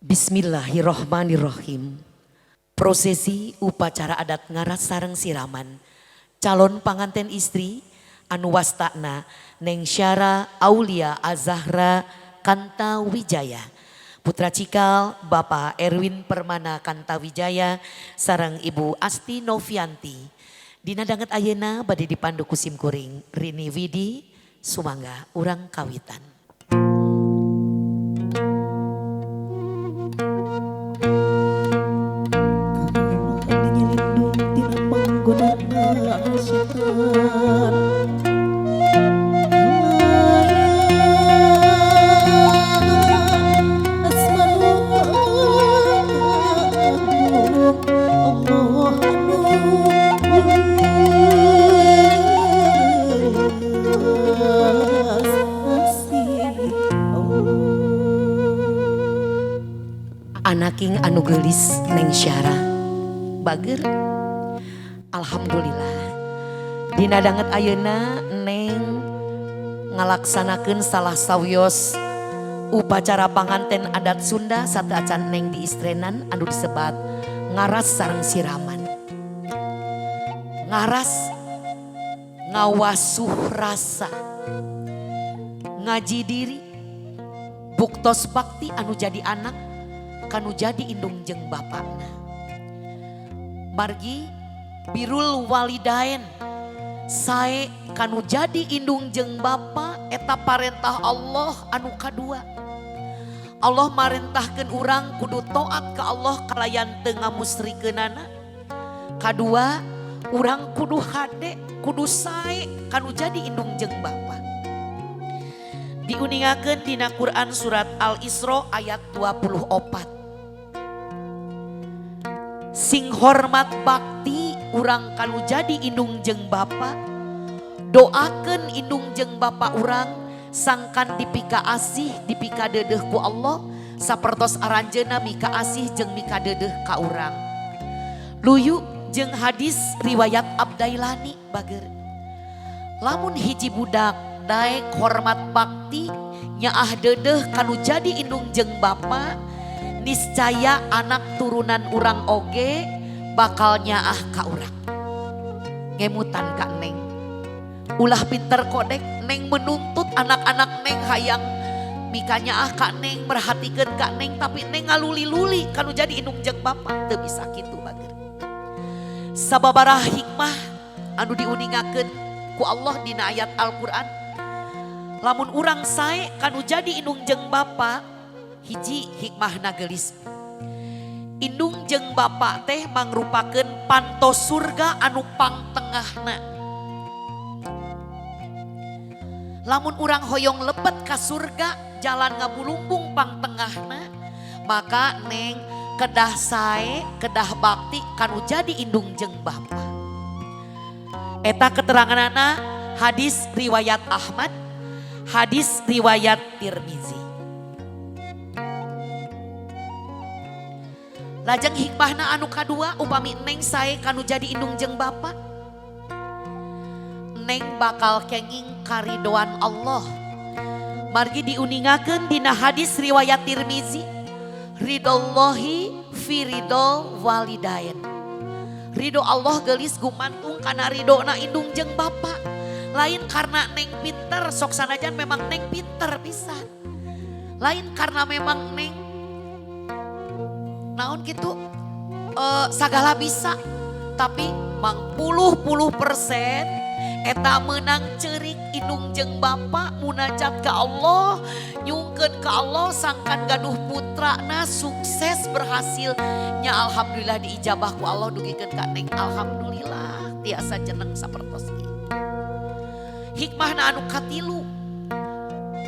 Bismillahirrohmanirrohim. Prosesi upacara adat ngaras sareng siraman calon panganten istri anu wastana Neng Syara Aulia Azahra Kanta Wijaya, putra cikal Bapak Erwin Permana Kanta Wijaya sareng Ibu Asti Novianti. Dina danget ayeuna bade dipandu ku sim kuring Rini Widi. Sumangga urang kawitan. Nyelindung tina panggodana setan. Asmanu Allah anu welas asih Allah. Anaking anu geulis Neng Syara bager, alhamdulillah dina danget ayeuna Neng ngalaksanakeun salah sawios upacara panganten adat Sunda sateuacan Neng diistrenan anu disebat ngaras sareng siraman. Ngaras ngawasuh rasa, ngaji diri, buktos bakti anu jadi anak kanu jadi indung jeung bapakna. Margi birrul walidain, sae kanu jadi indung jeung bapa, eta parentah Allah anu kadua. Allah marentahkeun urang kudu taat ka Allah kalayan teu ngamusrikeunana. Kadua, urang kudu hade, kudu sae kanu jadi indung jeung bapa. Diuningakeun dina Quran surat Al-Isra ayat 24. Sing hormat bakti urang kanu jadi indung jeung bapa, doakeun indung jeung bapa urang sangkan dipika asih, dipika dedeh ku Allah sapertos aranjeuna mika asih jeung mika dedeh ka urang. Luyu jeung hadis riwayat Abdailani, bager. Lamun hiji budak daek hormat bakti, nyaah dedeh kanu jadi indung jeung bapa, niscaya anak turunan urang oge bakal nyaah ka urang. Ngemutan ka Neng, ulah pinter kodek Neng menuntut anak-anak Neng hayang mika nyaah ka Neng, merhatikeun ka Neng, tapi Neng ngaluli-luli kanu jadi indung jeung bapa. Teu bisa kitu, bager. Sababaraha hikmah anu diuningakeun ku Allah dina ayat Al-Qur'an lamun urang sae kanu jadi indung jeung bapa. Hiji hikmahna geulis, indung jeung bapa teh mangrupakeun panto surga anu pangtengahna. Lamun urang hoyong lebet ka surga jalan ngabulumbung pangtengahna, maka Neng kedah sae, kedah bakti kanu jadi indung jeung bapa. Eta keteranganana hadis riwayat Ahmad, hadis riwayat Tirmizi. Lajeng hikmahna anu kadua, upami Neng sae kanu jadi indung jeung bapa, Neng bakal kenging karidoan Allah. Margi diuningakeun dina hadis riwayat Tirmizi, ridollahi fi ridol walidain. Ridho Allah gelis gumantung kana ridona indung jeung bapa. Lain karena Neng pinter, sok sanajan memang Neng pinter pisan. Lain karena memang Neng naon gitu sagala bisa, tapi mang puluh-puluh persen eta menang cerik indung jeung bapa munajat ka Allah, nyungkeun ka Allah sangkan gaduh putrana sukses berhasil nya. Alhamdulillah diijabah ku Allah dugikeun ka Neng, alhamdulillah tiasa jeneng sapertos ieu. Hikmahna anu katilu,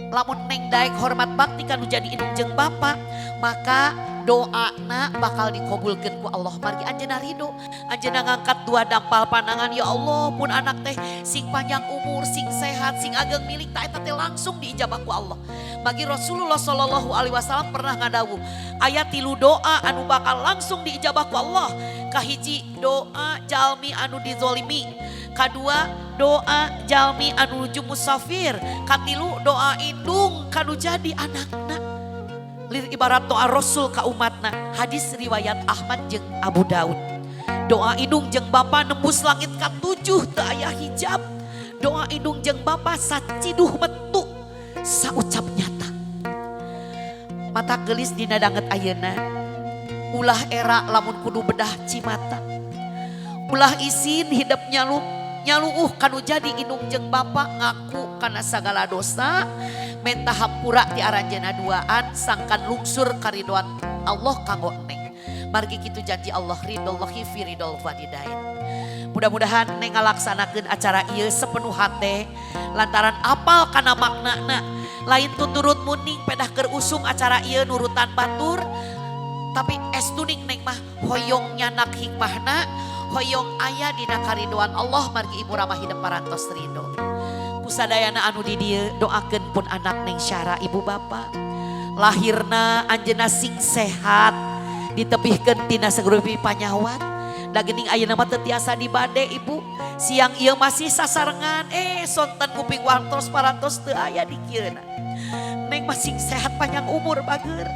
lamun Neng daek hormat bakti kanu jadi indung jeung bapa, maka doana bakal dikabulkeun ku Allah. Margi anjeunna ridho, anjeunna ngangkat dua dampal pandangan, ya Allah pun anak teh sing panjang umur, sing sehat, sing ageng milik, tak eta teh langsung diijabah ku Allah. Bagi Rasulullah Shallallahu Alaihi Wasallam pernah ngadawuh aya tilu doa anu bakal langsung diijabah ku Allah. Kahiji, doa jalmi anu dizolimi. Kadua, doa jalmi anu nuju musafir. Katilu, doa indung kanu jadi anakna. Lir ibarat doa Rasul ka umatna, hadis riwayat Ahmad jeung Abu Daud. Doa indung jeung bapa nembus langit katujuh, teu aya hijab. Doa indung jeung bapa saciduh metu saucap nyata. Mata gelis dina danget ayeuna. Ulah era lamun kudu bedah cimata. Ulah isin hidep nyaluuh kanu jadi indung jeung bapa, ngaku kana sagala dosa, menta hampura ti aranjeunna duaan sangkan lungsur karidoan Allah kanggo neng. Margi kitu janji Allah, ridollahi fi ridol walidain. Mudah-mudahan neng ngalaksanakeun acara ieu sepenuh hate lantaran apal kana maknana. Lain tuturut muning pedah keur usum acara ieu nurutan batur, tapi estuning neng mah hoyong nyanak hikmahna, hoyong aya dina karidoan Allah margi ibu ramah hidup parantos ridho. Kusadayana anu di dieu doakeun pun anak neng Syara, ibu bapa. Lahirna anjeunna sing sehat, ditebihkeun tina sagurupi panyawat. Da geuning ayeuna mah teu tiasa dibade ibu. Siang ieu masih sasarengan, sonten kuping wartos parantos teu aya di kieuna. Neng masih sehat panjang umur bager.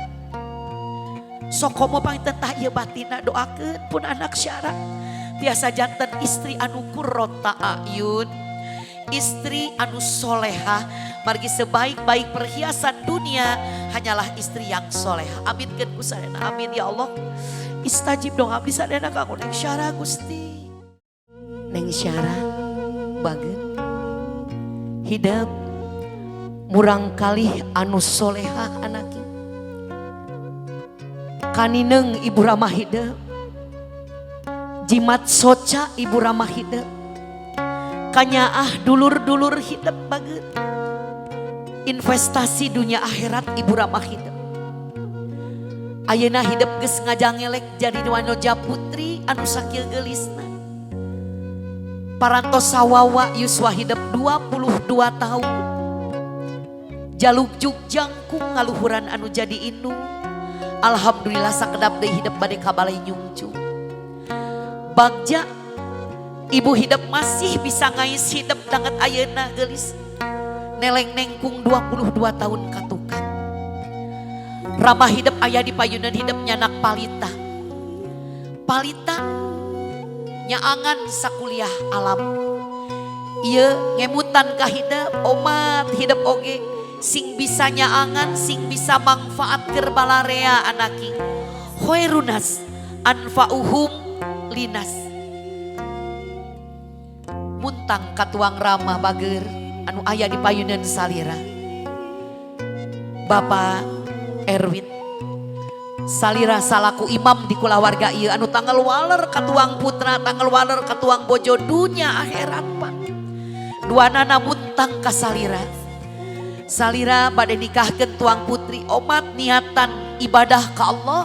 Sok komo panginten tah ieu batina, doakeun pun anak Syara. Tiasa janten istri anu qurrota ayun, istri anu solehah, margi sebaik-baik perhiasan dunia hanyalah istri yang soleha. Amin keun ku sadayana. Amin ya Allah. Istajib dong abdi sadayana kanggo Neng Syara Gusti. Neng Syara bager hidep murang kalih anu solehah anaki. Kanineng ibu ramah hidep, jimat soca ibu ramah hidep, kanyaah dulur-dulur hidep bager, investasi dunia akhirat ibu ramah hidep. Ayeuna hidep geus ngajangelek jadi wanoja putri anu sakieu geulisna. Parantos sawawa yuswa hidep 22 tahun. Jaluk juk jangkung ngaluhuran anu jadi indung. Alhamdulillah sakedap deui hidep bade ka balai nyungcung. Bagja ibu hidep masih bisa ngais hidep danget ayeuna geulis. Neleng nengkung 22 tahun katukan. Ramah hidep aya di payunan hidep nyanak palita. Palita nyaangan sakuliah alam. Ieu ngemutan ka hidep omat hidep oge sing bisa nyaangan sing bisa manfaat keur balarea anaki. Khoirunas anfa'uhum linas. Muntang katuang ramah bager anu aya di payunan salira. Bapak Erwin salira salaku imam di kulawarga ieu anu tanggal waler katuang putra, tanggal waler katuang bojo dunya akhirat Pak. Duanana muntang ka salira. Salira bade nikahkeun tuang putri omat niatan ibadah ka Allah.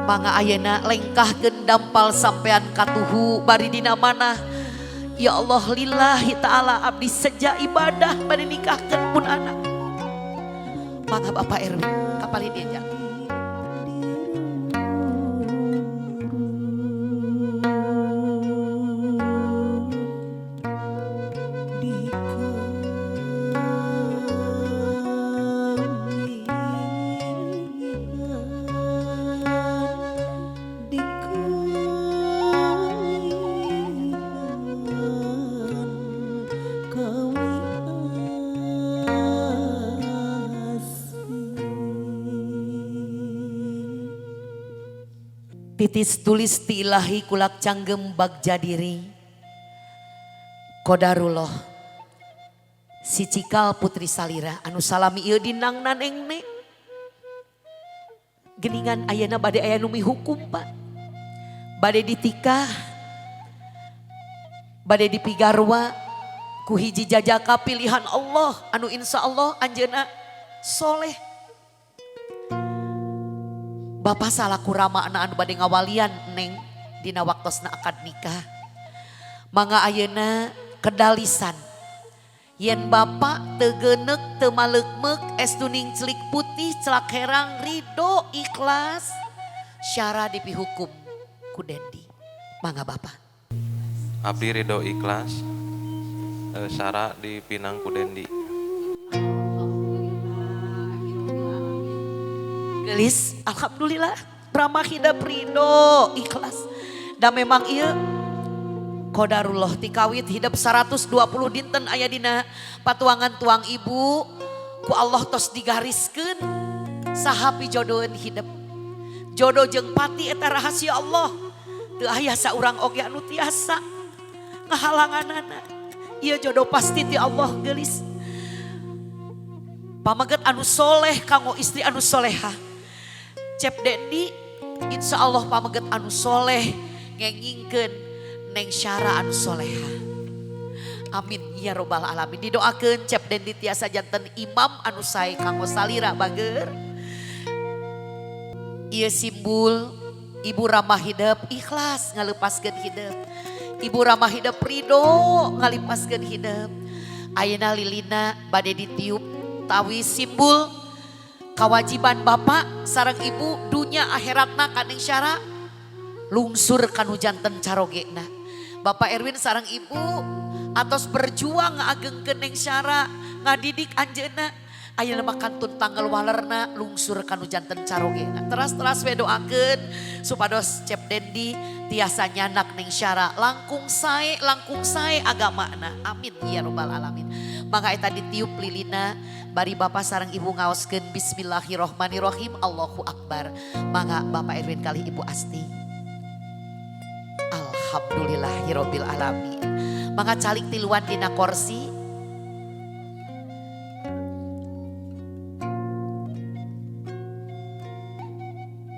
Mangga ayeuna lengkahkeun dampal sampean katuhu bari dina manah. Ya Allah lillahi ta'ala abdi seja ibadah bade nikahkeun pun anak. Mangga Bapak Erwin kapalih diajak. Titis tulis ti ilahi kulak canggem bagja diri. Kodarullah si cikal putri salira anu salami ieu dinang nanengne. Geningan ayeuna bade aya nu mihukum Pak. Bade ditikah, bade dipigarwa ku hiji jajaka pilihan Allah anu insya Allah anjeunna soleh. Bapak salaku ramana anu bade ngawalian neng dina waktosna akad nikah. Mangga ayeuna kedalisan. Yen bapak teu geuneuk teu maleukmeuk estuning celik putih celak herang ridho ikhlas syara dipihukum ku Dendi. Mangga bapak. Abdi ridho ikhlas, syara dipinang ku Dendi. Gelis, alhamdulillah ramah hidep ridho ikhlas. Dan memang ieu qadarullah tikawit hidep 120 dinten aya dina patuangan tuang ibu ku Allah tos digariskeun saha pijodoheun hidep. Jodoh jeung pati eta rahasia Allah. Teu aya saurang oge anu tiasa ngahalanganana. Ieu jodoh pasti ti Allah gelis. Pameget anu soleh kanggo istri anu solehah. Cep Dendi insya Allah pameget anu soleh ngengingkeun Neng Syara anu soleha. Amin ya robbal alamin. Didoakeun Cep Dendi tiasa janten imam anu sae kanggo salira bager. Ieu simbol ibu ramah hidep ikhlas ngalepaskeun hidep. Ibu ramah hidep ridho ngalepaskeun hidep. Ayeuna lilina bade ditiup tawi simbol kewajiban bapak sareng ibu dunya akhiratna ka Neng Syara lungsur kanu janten carogena. Bapak Erwin sareng ibu atos berjuang ngaagengkeun Neng Syara ngadidik anjeunna. Ayeuna mah kantun tanggal walerna lungsur kanu janten carogena. Teras-teras we doakeun supados Cep Dendi tiasa nyanak Neng Syara langkung sae agamana. Amin ya robbal alamin. Mangga eta ditiup lilina bari bapak sareng ibu ngaoskeun bismillahirrohmanirrohim Allahu akbar. Mangga Bapak Erwin kali Ibu Asti. Alhamdulillahirabbil alamin. Mangga calik tiluan dina korsi.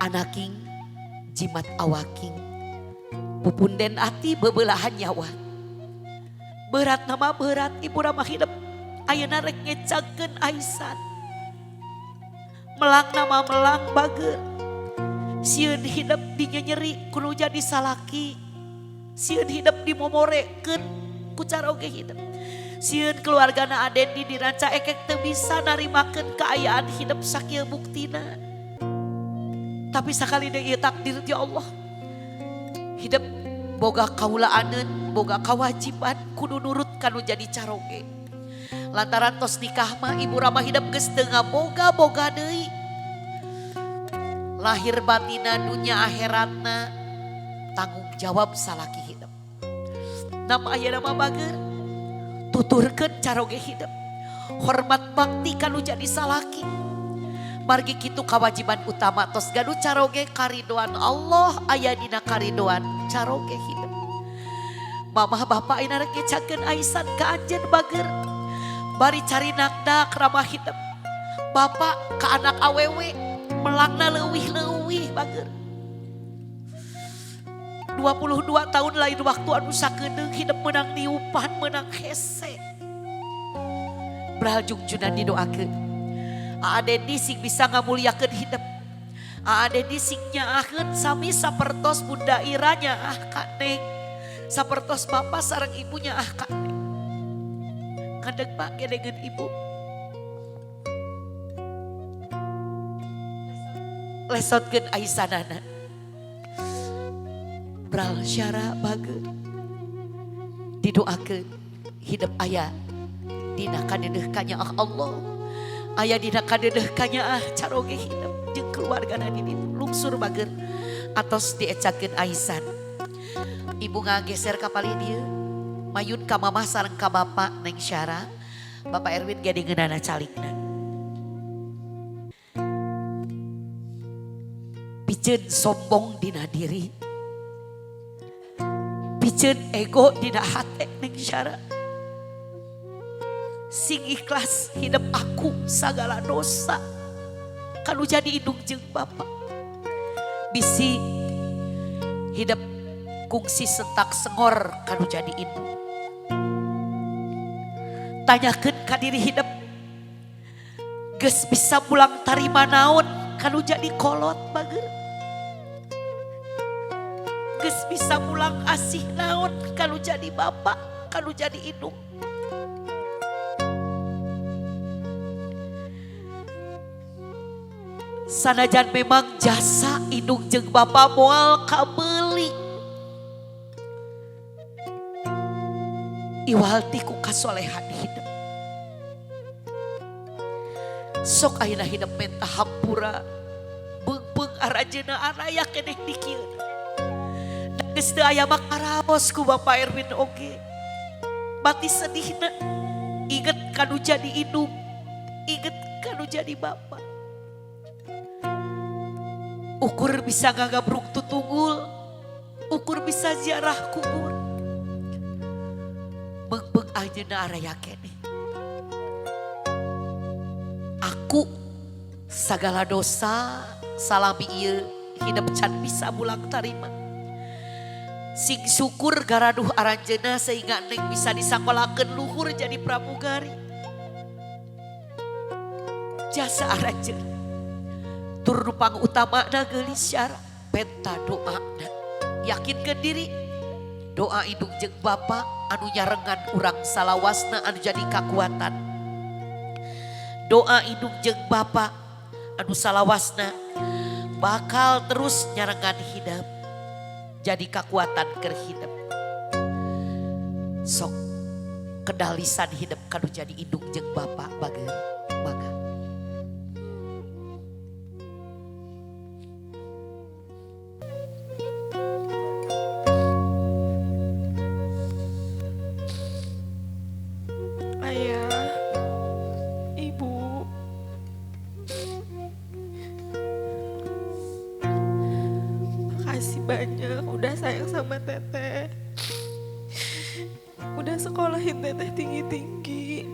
Anaking jimat awaking pupunden ati bebelahan nyawa. Berat nama berat ibu ramah hidup ayeuna rek ngecagkeun aisan. Melang nama melang bager. Sieun hidup dinyenyeri kudu jadi salaki. Sieun hidup dimomorekeun ku caroge hidup. Sieun keluargana Adendi di Rancaekek teu bisa narimakeun kaayaan hidup sakieu buktina. Tapi sakali deui ieu takdir ti Allah. Hidup boga kaulaaneun, boga kewajiban kudu nurut kanu jadi caroge. Lantaran tos nikah mah ibu ramah hidup geus teu ngaboga-boga deui. Lahir batina dunya akhiratna tanggung jawab salaki hidup. Nama ayeuna mah bager tuturkeun caroge hidup. Hormat bakti kanu jadi salaki. Margi kitu kewajiban utama tos gaduh caroge karidoan Allah aya dina karidoan caroge hidup. Mamah bapak ayeuna rek ngecakeun aisan ka anjeun bager. Bari cari nakdak ramah hidup. Bapak ka anak awewe melangna leuwih-leuwih bager. 22 tahun lain waktu anu sakedeung hidup menang niupan menang hese. Bral jungjunan didoakeun. Aa Dendi sing bisa ngamuliakeun hidup. Aa Dendi sing nyaaheun sami sapertos Bunda Ira nyaah ka Neng. Sapertos bapak sareng ibu nyaah ka Neng. Ngadeg Pak gedengeun ibu. Lesotkeun aisanana. Bral Syara bager. Didoakeun hidup aya dina kadedeh kanyaah Allah. Aya dina kadedeh kanyaah caroge hidup jeung keluargana di ditu lungsur bager atos diecakeun aisan. Ibu ngageser ka palih dieu mayun ka mamah sareng ka bapak Neng Syara. Bapak Erwin ge dingeunana calikna. Piceun sombong dina diri. Piceun ego dina hate Neng Syara. Sing ikhlas hidup aku segala dosa kanu jadi indung jeung bapak. Bisi hidup kungsi sentak sengor kanu jadi indung. Tanyakeun ka diri hidup geus bisa pulang tarima naon kanu jadi kolot bager. Geus bisa pulang asih naon kanu jadi bapak kanu jadi indung. Sanajan memang jasa indung jeung bapa moal kabeuli. Iwal ti ku kasolehan hidup. Sok ayeuna hidup menta hampura. anjeunna araya keneh di kieu. Geus teu aya mah karaos ku Bapak Erwin oge. Bati sedihna inget kanu jadi indung, inget kanu jadi bapak. Ukur bisa ngagabruk tutungul, ukur bisa ziarah kubur. Begbeg anjeunna araya keneh. Aku segala dosa salami ieu hidup can bisa bulang tarima. Sing syukur garaduh aranjeunna sehingga neng bisa disakolakeun luhur jadi pramugari. Jasa aranjeunna. Tur nu pangutamana geulis syara penta doana. Yakinkeun diri doa indung jeung bapa anu nyarengan urang salawasna anu jadi kakuatan. Doa indung jeung bapa anu salawasna bakal terus nyarengan hidup. Jadi kakuatan keur hidup. Sok kedalisan hidup kanu jadi indung jeung bapa bager mangga. Ayah, ibu, makasih banyak udah sayang sama teteh, udah sekolahin teteh tinggi-tinggi.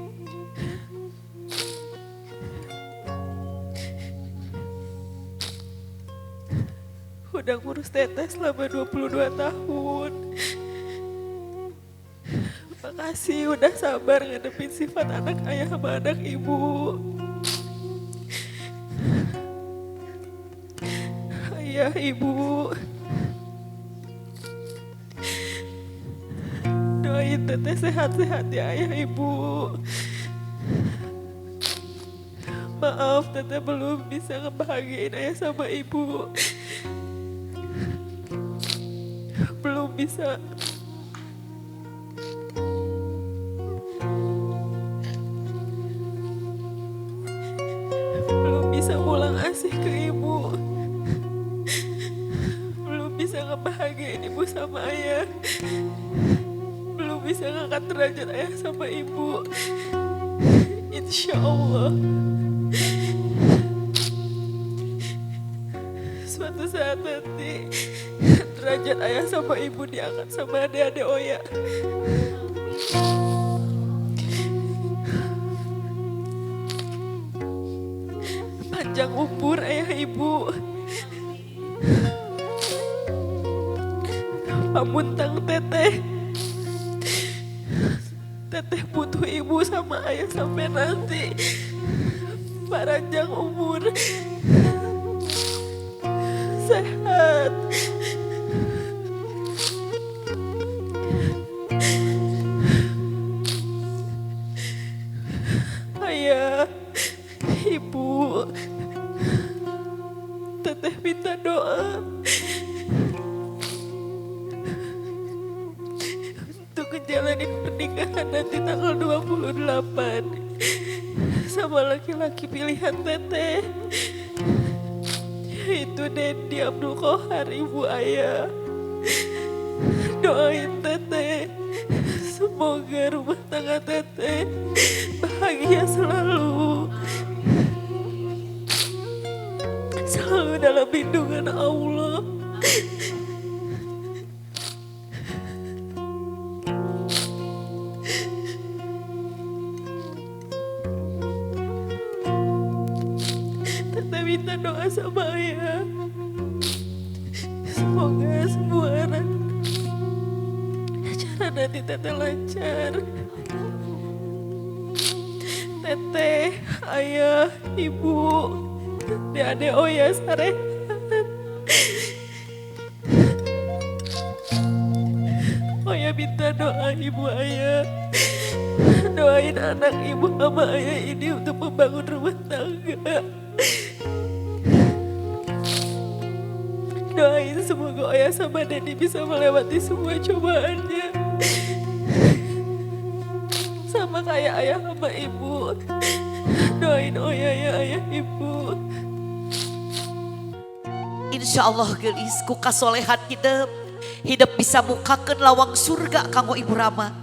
Udah ngurus teteh selama 22 tahun. Makasih udah sabar ngadepin sifat anak ayah sama anak ibu. Ayah, ibu, doain teteh sehat-sehat ya ayah ibu. Maaf teteh belum bisa ngebahagiain ayah sama ibu. Belum bisa. Belum bisa pulang asih ke ibu. Belum bisa ngebahagiain ibu sama ayah. Belum bisa ngangkat derajat ayah sama ibu. Insya Allah suatu saat nanti derajat ayah sama ibu diangkat sama adik-adik Oya. Panjang umur ayah ibu. Pamuntang teteh. Teteh butuh ibu sama ayah sampai nanti. Panjang umur. Sehat. Ayah, ibu, teteh minta doa untuk ngejalanin pernikahan nanti tanggal 28 sama laki-laki pilihan teteh, yaitu Dendi Abdul Kohar, ibu ayah. Doain teteh, semoga rumah tangga teteh bahagia selalu. Selalu dalam lindungan Allah. Teteh minta doa sama ayah. Semoga semua acara nanti teteh lancar. Teteh, ayah, ibu, adik-adik Oya sarehat. Oya minta doa ibu ayah. Doain anak ibu sama ayah ini untuk membangun rumah tangga. Doain semoga Oya sama Dedi bisa melewati semua cobaannya. Sama kayak ayah sama ibu. Doain Oya ya ayah ibu. Insya Insya Allah geulis, ku kasolehan hidup, hidup bisa mukakeun lawang surga kanggo Ibu Rama.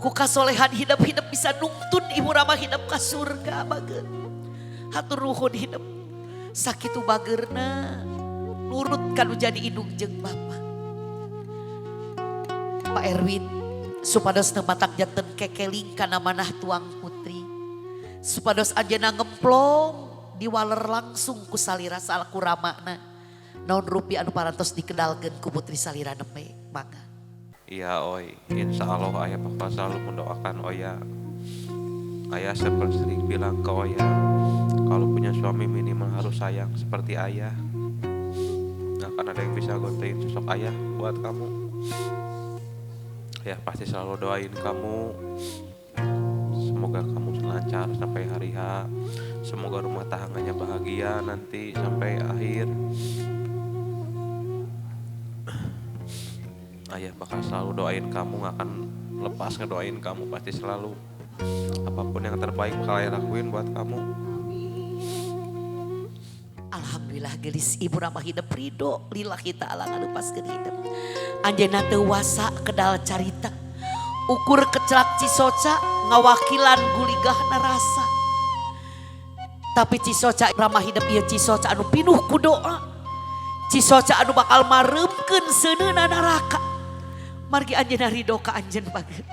Ku kasolehan hidup, hidup bisa nungtun Ibu Rama hidup ka surga, bager. Hatur nuhun hidup. Sakitu bagerna nurut kanu jadi indung jeung bapa. Pak Erwin, supados teu matak janten kekeling kana manah tuang putri. Supados anjeunna ngemplong diwaler langsung ku salira salaku ramana. Naon rupi anu parantos dikedalkeun ku putri salira nembe, mangga. Iya Oi, insya Allah ayah bakal selalu mendoakan Oya. Ayah seperti sering bilang ke Oya, kalau punya suami minimal harus sayang seperti ayah. Gak akan ada yang bisa gantiin sosok ayah buat kamu. Ya pasti selalu doain kamu. Semoga kamu lancar sampai hari H. Semoga rumah tangganya bahagia nanti sampai akhir. Ayah bakal selalu doain kamu, gak akan lepas ngedoain kamu, pasti selalu. Apapun yang terbaik bakal ayah lakuin buat kamu. Alhamdulillah gelis, Ibu Rama hidup ridho lillahi ta'ala ngalepaskeun hidup. Anjeunna teu wasa kedal carita. Ukur kecelak cisoca ngawakilan guligahna rasa. Tapi cisoca Rama hidup ieu cisoca anu pinuh ku doa. Cisoca anu bakal mareumkeun seuneuna neraka. Margi anjeunna ridho ka anjeun bageun.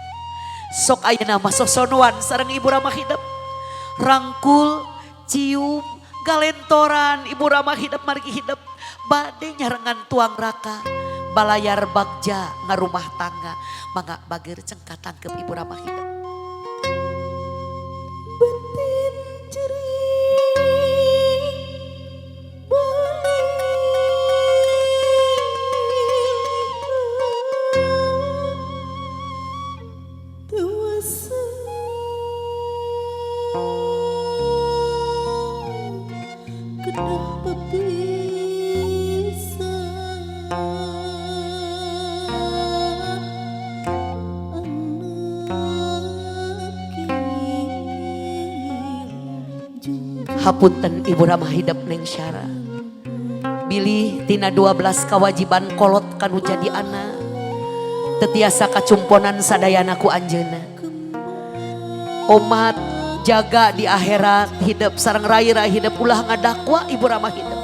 Sok ayeuna mah sosonoan sareng Ibu Rama hidup. Rangkul, cium, galentoran Ibu Rama hidup margi hidup. Bade nyarengan tuang raka. Balayar bagja ngarumah tangga. Mangga bager cengka tangkep Ibu Rama hidup. Batin cering boleh tuasa kenapa bisa anak Hapunten Ibu Rama hidup Neng Syara. Bilih tina 12 kewajiban kolot kanu jadi anak. Tetiasa kacumponan sadayana ku anjeunna. Omat jaga di akhirat hidup sareng rai-rai hidup ulah ngadakwa Ibu Rama hidup.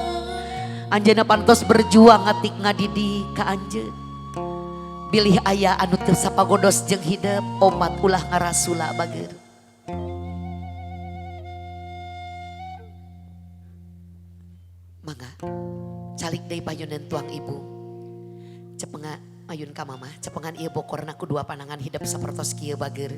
Anjeunna pantos berjuang ngatik ngadidi ka anjeun. Bilih aya anu teu sapagodos jeung hidup, omat ulah ngarasula bager. Mangga calik deui payunan tuang ibu. Cepenga ayun ka mama, cepengan ieu bokorna ku dua panangan hidup sapertos kieu bager.